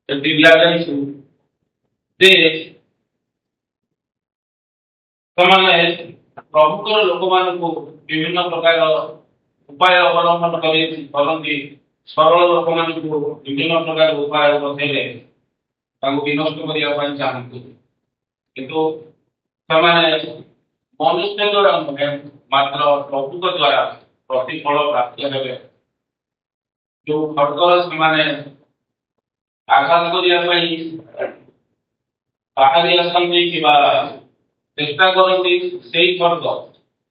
ଏଠି ଦିଆଯାଇଛି ଯେ ସେମାନେ ପ୍ରଭୁଙ୍କର ଲୋକମାନଙ୍କୁ ବିଭିନ୍ନ ପ୍ରକାର ଉପାୟ ଅବଲମ୍ବନ କରନ୍ତି। ସରଳ ଲୋକମାନଙ୍କୁ ବିଭିନ୍ନ ପ୍ରକାର ଉପାୟ ବତେଇଲେ ତାଙ୍କୁ ବିନଷ୍ଟ କରିବା ପାଇଁ ଚାହାନ୍ତି। କିନ୍ତୁ ସେମାନେ ମନୁଷ୍ୟ ଦ୍ୱାରା ନୁହେଁ, ମାତ୍ର ପ୍ରଭୁଙ୍କ ଦ୍ୱାରା ପ୍ରତିଫଳ ପ୍ରାପ୍ତ ହେବେ। ଯୋଉ ଖଡ୍ଗର ସେମାନେ ଆଘାତ କରିବା ପାଇଁ ବାହାରି ଆସନ୍ତି କିମ୍ବା ଚେଷ୍ଟା କରନ୍ତି, ସେଇ ଖଡ୍ଗ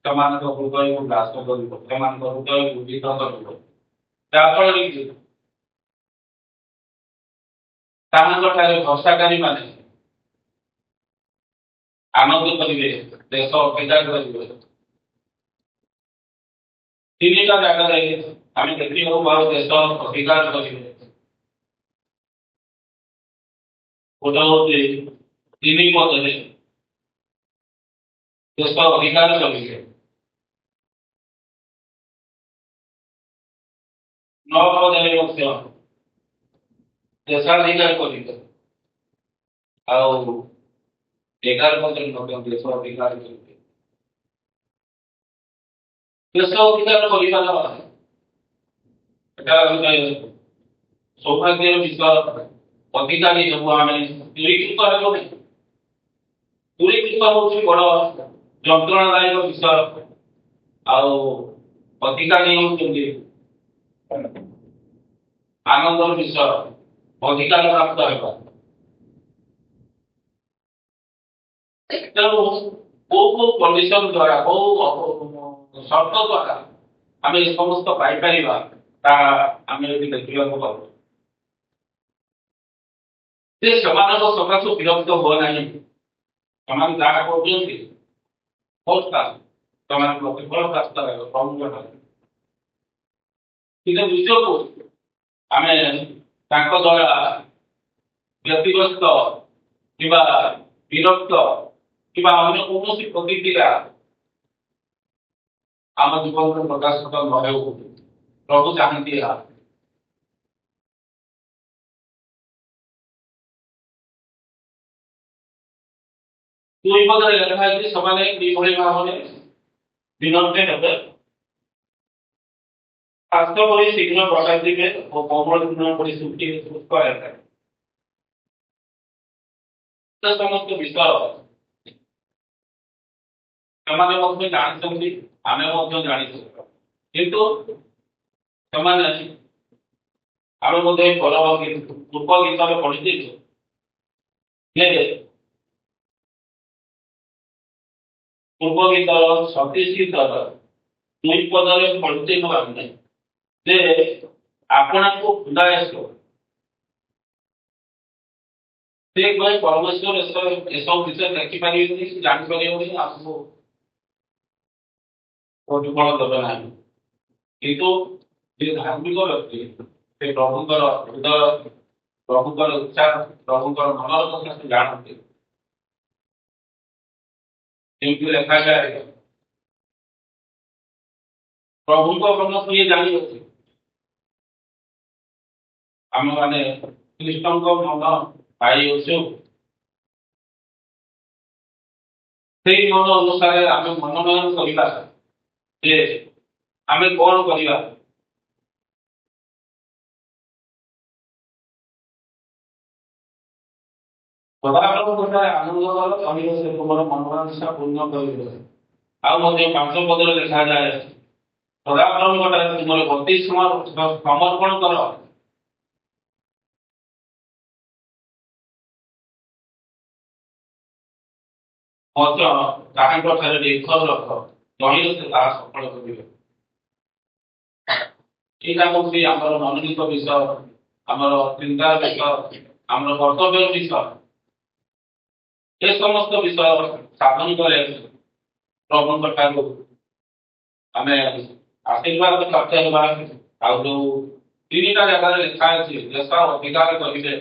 ସେମାନଙ୍କ ହୃଦୟକୁ ଗ୍ରାସ କରିବ, ସେମାନଙ୍କ ହୃଦୟକୁ ବିଦ୍ଧ କରିବ, ଯାହାଫଳରେ କି ତାହାଙ୍କ ଠାରେ ଭରସାକାରୀ ମାନେ ଆନନ୍ଦ କରିବେ, ଦେଶ ଅଧିକାର କରିବେ। ତିନିଟା ଜାଗାରେ ଆମେ ଦେଖିବାକୁ ପାଉ ଦେଶ ଅଧିକାର କରିବେ। ଗୋଟେ ହଉଛି 3 ପଦରେ ଦେଶ ଅଧିକାର କରିବେ, 9 ପଦରେ ମଧ୍ୟ ଦେଶାଧିକାର କରିବେ, ଆଉ 11 ପଦରେ ମଧ୍ୟ ଦେଶ ଅଧିକାର କରିବେ। ଦେଶ ଅଧିକାର କରିବାର ଏଟା ଗୋଟେ ସୌଭାଗ୍ୟର ବିଷୟ। ଅଧିକାରୀ ହେବୁ ଆମେ, ଦୂରୀକୃତ ହେବ ନାହିଁ। ଦୂରୀକୃତ ହଉଛି ବଡ ଯନ୍ତ୍ରଣାଦାୟକ ବିଷୟ, ଆଉ ଅଧିକାରୀ ହେଉଛନ୍ତି ଆନନ୍ଦର ବିଷୟ, ଅଧିକାର ପ୍ରାପ୍ତ ହେବ। ତେଣୁ କୋଉ କୋଉ କଣ୍ଡିସନ ଦ୍ୱାରା, କୋଉ ସର୍ତ୍ତ ଦ୍ୱାରା ଆମେ ଏ ସମସ୍ତ ପାଇପାରିବା, ତାହା ଆମେ ଏଠି ଦେଖିବାକୁ ପାଉ ଯେ ସେମାନଙ୍କ ସକାଶୁ ବିରକ୍ତ ହୁଅ ନାହିଁ। ସେମାନେ ଯାହା କରୁଛନ୍ତି ବହୁତ, ସେମାନେ ପ୍ରତିଫଳ ପ୍ରାପ୍ତ ହେବେ ପ୍ରଭୁଙ୍କ ଠାରୁ। କିନ୍ତୁ ନିଜକୁ ଆମେ ତାଙ୍କ ଦ୍ୱାରା ବ୍ୟତିବ୍ୟସ୍ତ କିମ୍ବା ବିରକ୍ତ କିମ୍ବା ଅନ୍ୟ କୌଣସି ପ୍ରତିକ୍ରିୟା ଆମ ଜୀବନରେ ପ୍ରକାଶିତ ନ ହେଉ, ପ୍ରଭୁ ଚାହାନ୍ତି ଏହା। 2 ପଦରେ ଲେଖା ହେଇଛି ସେମାନେ କିଭଳି ଭାବରେ ବିନମ୍ର ହେବେ। ସ୍ୱାସ୍ଥ୍ୟ ପରି ଶୀଘ୍ର ବଢ଼ାଇଯିବେ ଓ କୋମଳ ତୃଣ ପରି ଶୁଖି ଶୁଷ୍କ ହେବେ। ସେ ସମସ୍ତ ବିଷୟ ସେମାନେ ମଧ୍ୟ ଜାଣିଛନ୍ତି, ଆମେ ମଧ୍ୟ ଜାଣିଛୁ। କିନ୍ତୁ ସେମାନେ ଆମେ ମଧ୍ୟ ପୂର୍ବ ଗୀତରେ ପଢିଥିଲୁ ଯେ ପୂର୍ବ ଗୀତର 37 ଗୀତର 2 ପଦରେ ପଢିଥିଲୁ ଆମେ ଯେ ଆପଣଙ୍କୁ ଖୁଦାଏସ ସେ କହେ ପରମେଶ୍ୱର ଏସବୁ ବିଷୟ ଦେଖିପାରିବେନି, ଜାଣିପାରିବେନି, ଆମକୁ ପ୍ରତିଫଳ ଦେବେ ନାହିଁ। କିନ୍ତୁ ଯେ ଧାର୍ମିକ ବ୍ୟକ୍ତି ସେ ପ୍ରଭୁଙ୍କର ହୃଦୟ, ପ୍ରଭୁଙ୍କର ଇଚ୍ଛା, ପ୍ରଭୁଙ୍କର ମନର କଥା ସେ ଜାଣନ୍ତି। ଯେମିତି ଲେଖାଯାଏ ପ୍ରଭୁଙ୍କ ମନ କିଏ ଜାଣିଅଛି? ଆମେମାନେ ଖ୍ରୀଷ୍ଟଙ୍କ ମନ ପାଇଅଛୁ। ସେଇ ମନ ଅନୁସାରେ ଆମେ ମନୋନୟନ କରିବା ଯେ ଆମେ କଣ କରିବା। ସଦାପ୍ରଭୁଙ୍କ ଆନନ୍ଦ କର, କହିବ ସେ ତୁମର ମନୋବାଞ୍ଛା ପୂର୍ଣ୍ଣ କରିବେ। ଆଉ ମଧ୍ୟ 5 ପଦରେ ଲେଖାଯାଏ ସଦାପ୍ରଭୁଙ୍କ ଠାରେ ତୁମର ଗତି ସମର୍ପଣ କର। ମଧ୍ୟ ତାହାଙ୍କ ଠାରେ ନିର୍ଭର ରଖ, ତହିଁରେ ସେ ତାହା ସଫଳ କରିବେ। ଏଇଟା ହଉଛି ଆମର ମନୋନୀତ ବିଷୟ, ଆମର ଚିନ୍ତାର ବିଷୟ, ଆମର କର୍ତ୍ତବ୍ୟର ବିଷୟ। ଏ ସମସ୍ତ ବିଷୟ ସାଧନ କଲେ ପ୍ରଭୁଙ୍କ ଠାରୁ ଆମେ ଆଶୀର୍ବାଦ ପ୍ରାପ୍ତ ହେବା। ଆଉ ଯୋଉ 3ଟା ଜାଗାରେ ଲେଖା ଅଛି ଦେଶ ଅଧିକାର କରିବେ,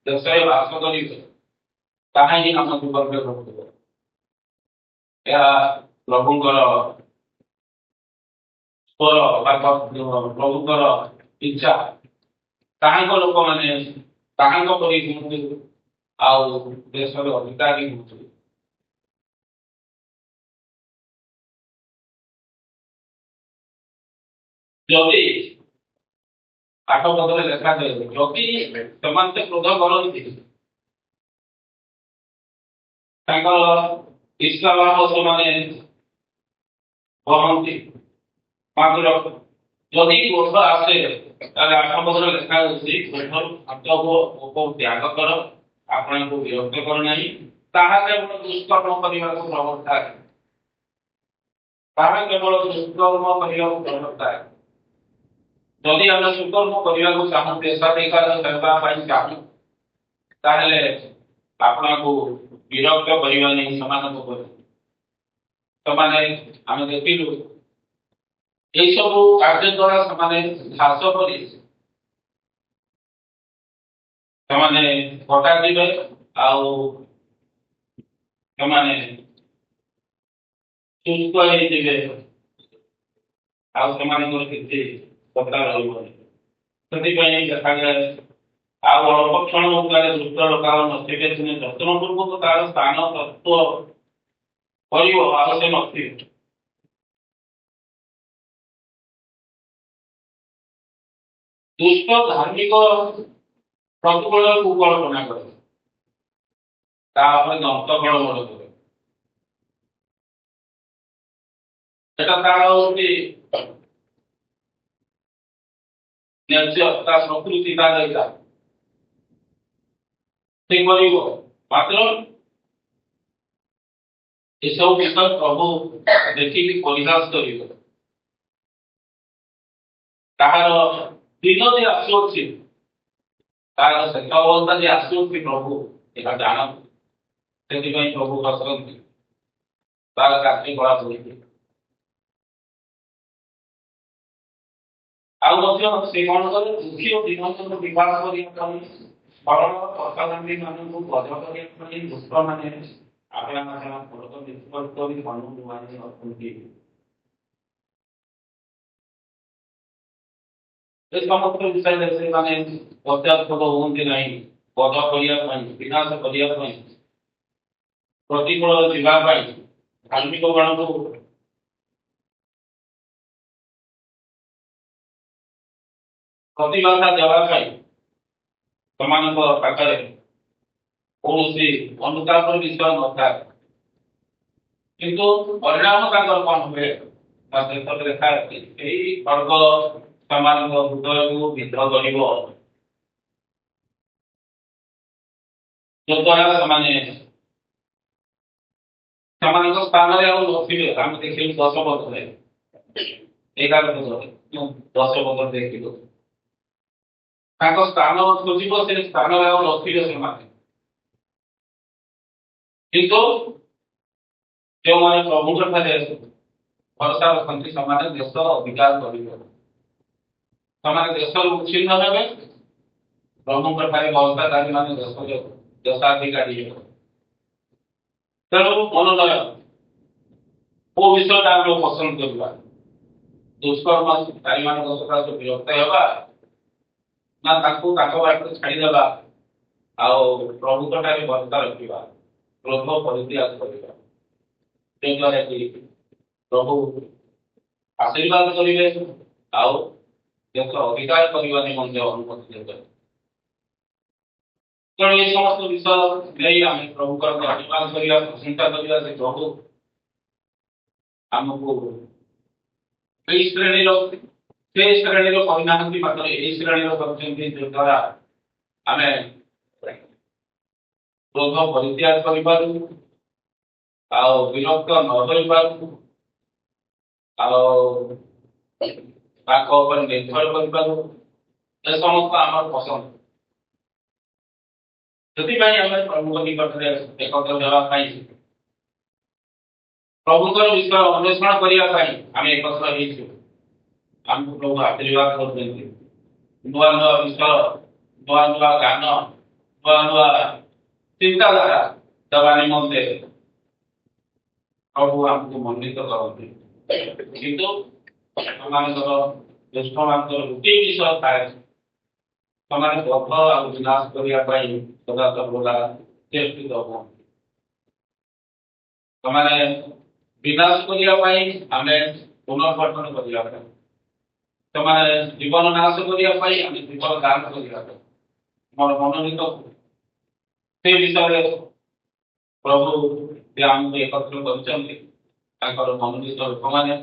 ଦେଶରେ ବାସ କରିବେ, ତାହା ହିଁ ଆମ ଜୀବନରେ ଘଟିବ। ଏହା ପ୍ରଭୁଙ୍କର ସ୍ୱର ବା ପ୍ରଭୁଙ୍କର ଇଚ୍ଛା। ତାହାଙ୍କ ଲୋକମାନେ ତାହାଙ୍କ ପରି ହୁଅନ୍ତୁ ଆଉ ଦେଶର ଅଧିକାରୀ ହୁଅନ୍ତୁ। ଯଦି 8 ପଦରେ ଲେଖାଯାଏ, ଯଦି ସେମାନେ କ୍ରୋଧ କରନ୍ତି, ତାଙ୍କର ଈର୍ଷାଭାବ ସେମାନେ ବହନ୍ତି। ମାତ୍ର ଯଦି କ୍ରୋଧ ଆସେ, ତାହେଲେ 8 ପଦରେ ଲେଖା ଯାଉଛି, କ୍ରୋଧରୁ ଶାନ୍ତ ହୁଅ, କୋପ ତ୍ୟାଗ କର, ଆପଣଙ୍କୁ ବିରକ୍ତ କର ନାହିଁ, ତାହା କେବଳ ଦୁଷ୍କର୍ମ କରିବାକୁ ପ୍ରବର୍ତ୍ତାଏ। ତାହା କେବଳ ଦୁଷ୍କର୍ମ କରିବାକୁ ପ୍ରବର୍ତ୍ତାଏ। ଯଦି ଆମେ ସୁକର୍ମ କରିବାକୁ ଚାହୁଁ, ଦେଶାଧିକାର ହେବା ପାଇଁ ଚାହୁଁ, ତାହେଲେ ଆପଣଙ୍କୁ ବିରକ୍ତ କରିବା ନାହିଁ ସେମାନଙ୍କ ଉପରେ। ସେମାନେ, ଆମେ ଦେଖିଲୁ, ଏଇ ସବୁ କାର୍ଯ୍ୟ ଦ୍ୱାରା ସେମାନେ ଘାସ ପରି ସେମାନେ କଟାଯିବେ ଆଉ ସେମାନେ ଶୁଷ୍କ ହେଇଯିବେ ଆଉ ସେମାନଙ୍କର କିଛି କଥା ରହିବନି। ସେଥିପାଇଁ ଦେଖାଯାଏ, ଆଉ ଅଳ୍ପ କ୍ଷଣ ଉପରେ ଦୁଷ୍ଟ ଲୋକ ଆଉ ନଥିବେ। ତୁମେ ଯତ୍ନପୂର୍ବକ ତାର ସ୍ଥାନ ତତ୍ତ୍ୱ କରିବ, ଆଉ ସେ ନଥିବେ। ଦୁଷ୍ଟ ଧାର୍ମିକ ପ୍ରତିକୂଳରେ କୁକଳ୍ପନା କରେ, ତା ଉପରେ ଦନ୍ତ କଳବଳ କରେ। ସେଟା ତାର ହଉଛି ନେଚର, ତା ପ୍ରକୃତି, ତାର ଏଇଟା ସେ କରିବ। ମାତ୍ର ଏସବୁ ବିଷୟ ପ୍ରଭୁ ଦେଖିକି ପରିହାସ କରିବେ। ତାହାର ଦିନ ଯେ ଆସୁଅଛି, ତାହାର ଶେଷ ଅବସ୍ଥା ଯେ ଆସୁଅଛି, ପ୍ରଭୁ ଏହା ଜାଣନ୍ତି। ସେଥିପାଇଁ ପ୍ରଭୁ ହସନ୍ତି ତାର କାର୍ଯ୍ୟକଳାପ ଦେଖି। ଆଉ ମଧ୍ୟ ସେ କଣ କରେ? ଦୁଃଖୀ ଓ ଦୀନଙ୍କୁ ବିବାହ କରିବା ପାଇଁ, ସରଳ କର୍ତ୍ତାଗାମୀ ମାନଙ୍କୁ ବଧ କରିବା ପାଇଁ ଦୁଷ୍ଟମାନେ ଆପଣା ଆପଣା ଖଡ଼ଗ ନିଷ୍ପତ୍ତି କରି ଧନୁ ନୁଆଁଇ ଅଛନ୍ତି। ଏ ସମସ୍ତ ବିଷୟରେ ସେମାନେ ପଶ୍ଚାତ୍ପଦ ହୁଅନ୍ତି ନାହିଁ। ବଧ କରିବା ପାଇଁ, ବିନାଶ କରିବା ପାଇଁ, ପ୍ରତିକୂଳରେ ଯିବା ପାଇଁ, ଧାର୍ମିକ ଗଣକୁ ପ୍ରତିବାଧା ଦେବା ପାଇଁ ସେମାନଙ୍କ ପାଖରେ କୌଣସି ଅନୁତାପର ବିଷୟ ନଥାଏ। କିନ୍ତୁ ପରିଣାମ ତାଙ୍କର କଣ ହୁଏ ନା, ଶେଷରେ ଲେଖା ଅଛି, ସେଇ ଖଡ଼ଗ ସେମାନଙ୍କ ହୃଦୟକୁ ବିଦ୍ଧ କରିବ, ଯଦ୍ୱାରା ସେମାନେ ସେମାନଙ୍କ ସ୍ଥାନରେ ଆଉ ନଥିବେ। ଆମେ ଦେଖିଲୁ 10 ପଦରେ, 11 ପଦରେ, 10 ପଦରେ ଦେଖିଲୁ, ତାଙ୍କ ସ୍ଥାନ ଖୋଜିବ, ସେ ସ୍ଥାନରେ ଆଉ ନଥିବେ ସେମାନେ। କିନ୍ତୁ ଯେଉଁମାନେ ପ୍ରଭୁଙ୍କ ଠାରେ ଭରସା ରଖନ୍ତି, ସେମାନେ ଦେଶ ଅଧିକାର କରିବେ। ସେମାନେ ଦେଶରୁ ଉଚ୍ଛିନ୍ନ ହେବେ, ପ୍ରଭୁଙ୍କ ଠାରେ ଭରସାକାରୀ ମାନେ ଦେଶରେ ଦେଶାଧିକାରୀ ହେବେ। ତେଣୁ ମନୋନୟ, କୋଉ ବିଷୟଟା ଆମେ ପସନ୍ଦ କରିବା? ଦୁଷ୍କର୍ମକାରୀମାନଙ୍କ ସକାଶେ ବିରକ୍ତ ହେବା ନା ତାଙ୍କୁ ତାଙ୍କ ବାଟରେ ଛାଡ଼ିଦେବା ଆଉ ପ୍ରଭୁଙ୍କ ଠାରେ ଭରସା ରଖିବା, କ୍ରୋଧ ପରିତ୍ୟାଗ କରିବା, ଯଦ୍ୱାରା କି ପ୍ରଭୁ ଆଶୀର୍ବାଦ କରିବେ ଆଉ ଦେଶ ଅଧିକାର କରିବା ନିମନ୍ତେ ଅନୁମତି ଦେବେ? ତେଣୁ ଏ ସମସ୍ତ ବିଷୟ ନେଇ ଆମେ ପ୍ରଭୁଙ୍କର ଧନ୍ୟବାଦ କରିବା, ପ୍ରଶଂସା କରିବା ଯେ ପ୍ରଭୁ ଆମକୁ ଏଇ ଶ୍ରେଣୀର ସେ ଶ୍ରେଣୀର କହିନାହାନ୍ତି, ମାତ୍ର ଏଇ ଶ୍ରେଣୀର କରିଛନ୍ତି, ଯଦ୍ୱାରା ଆମେ କ୍ରୋଧ ପରିତ୍ୟାଗ କରିପାରୁ ଆଉ ବିରକ୍ତ ନ ହୋଇପାରୁ ଆଉ ତାଙ୍କ ଉପରେ ନିର୍ଭର କରିପାରୁ। ଏ ସମସ୍ତ ଆମର ପସନ୍ଦ। ସେଥିପାଇଁ ଆମେ ପ୍ରଭୁଙ୍କ ନିକଟରେ ଏକତ୍ର ହେବା ପାଇଁ, ପ୍ରଭୁଙ୍କର ବିଷୟ ଅନ୍ୱେଷଣ କରିବା ପାଇଁ ଆମେ ଏକତ୍ର ହେଇଛୁ। ଆମକୁ ପ୍ରଭୁ ଆଶୀର୍ବାଦ କରୁଛନ୍ତି। ନୂଆ ନୂଆ ବିଷୟ, ନୂଆ ନୂଆ ଜ୍ଞାନ, ନୂଆ ନୂଆ ଚିନ୍ତାଧାରା ଦେବା ନିମନ୍ତେ ପ୍ରଭୁ ଆମକୁ ମନୋନୀତ କରନ୍ତି। କିନ୍ତୁ ସେମାନଙ୍କର, ଦୁଷ୍ଟମାନଙ୍କର ଗୋଟିଏ ବିଷୟ ଥାଏ। ସେମାନେ ବଧ ଆଉ ବିନାଶ କରିବା ପାଇଁ ସଦା ସର୍ବଦା ଚେଷ୍ଟିତ ହୁଅନ୍ତି। ସେମାନେ ବିନାଶ କରିବା ପାଇଁ, ଆମେ ପୁନର୍ଗଠନ କରିବା ପାଇଁ। ସେମାନେ ଜୀବନ ନାଶ କରିବା ପାଇଁ, ଆମେ ଜୀବନ ଦାନ କରିବା ପାଇଁ। ଆମର ମନୋନୀତ ସେ ବିଷୟରେ ପ୍ରଭୁ ଯେ ଆମକୁ ଏକତ୍ର କରିଛନ୍ତି, ତାଙ୍କର ମନୋନୀତ ଲୋକମାନେ,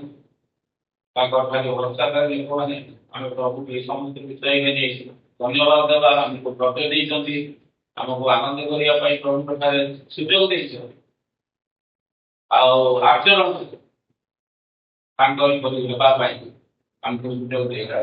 ତାଙ୍କ ଠାରେ ଭରସାକାରୀ ଲୋକମାନେ, ଆମେ ପ୍ରଭୁକୁ ଏ ସମସ୍ତ ବିଷୟ ନେଇ ଧନ୍ୟବାଦ ଦେବା। ଆମକୁ ବ୍ରତ ଦେଇଛନ୍ତି, ଆମକୁ ଆନନ୍ଦ କରିବା ପାଇଁ ପ୍ରଭୁଙ୍କ ଠାରେ ସୁଯୋଗ ଦେଇଛନ୍ତି ଆଉ ଆଚରଣ ତାଙ୍କ ପରି ହେବା ପାଇଁ ଆମକୁ ସୁଯୋଗ ଦେଇଛନ୍ତି।